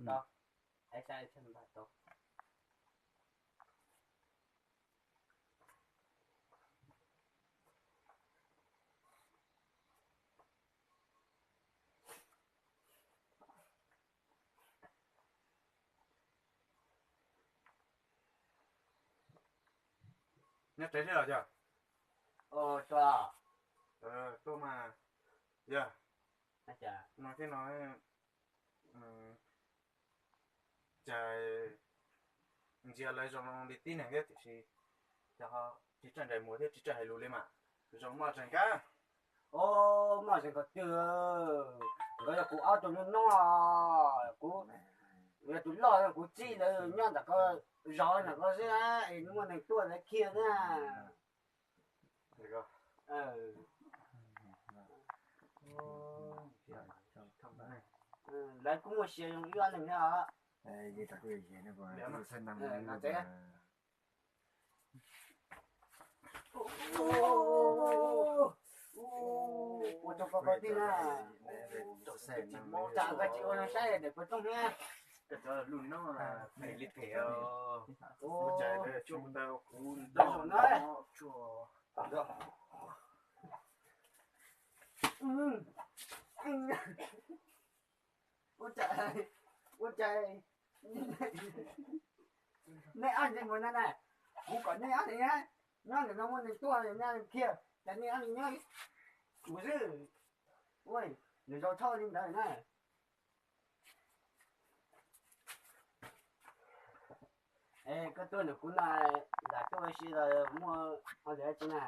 Nyob tsev thiab los yog? Tuaj mas, yog no thiab no, cas ntsia lawv zoo li tib neeg thiab tiam sis tsis txawj ntsais muag thiab tsis txawj hais lus li mas zoo maj zeeg kab. Maj zeeg ko twg, nkawd yog kuv ob tug noj noj, kuv yog tus loj, kuv txib lawv nyob ntawm ko, zov ntawm ko xwb es muaj neeg tuaj lawv khiav na. Lawv kuj muaj sia zoo ib ob neeg thiab os. Ua rau koj koj tij na, tsam koj tsis ua no saib daim puas rooj thiab. Koj cov lus no phem li phem os. Ua cas lawv tsuj ntawd kuv ntau no tsuj. Ua cas, ua cas nej ob tug mus no na, kuv kom nej ob tug nyob, nyob ntawm no muaj neeg tuaj nej ob tug khiav, cas nej ob tug nyob kuv xwb. Ua, nws zoo tshaj li ntawd na. Es koj tuaj ntawm kuv no, lam tuaj ua si los muaj hauj lwm dab tsi na?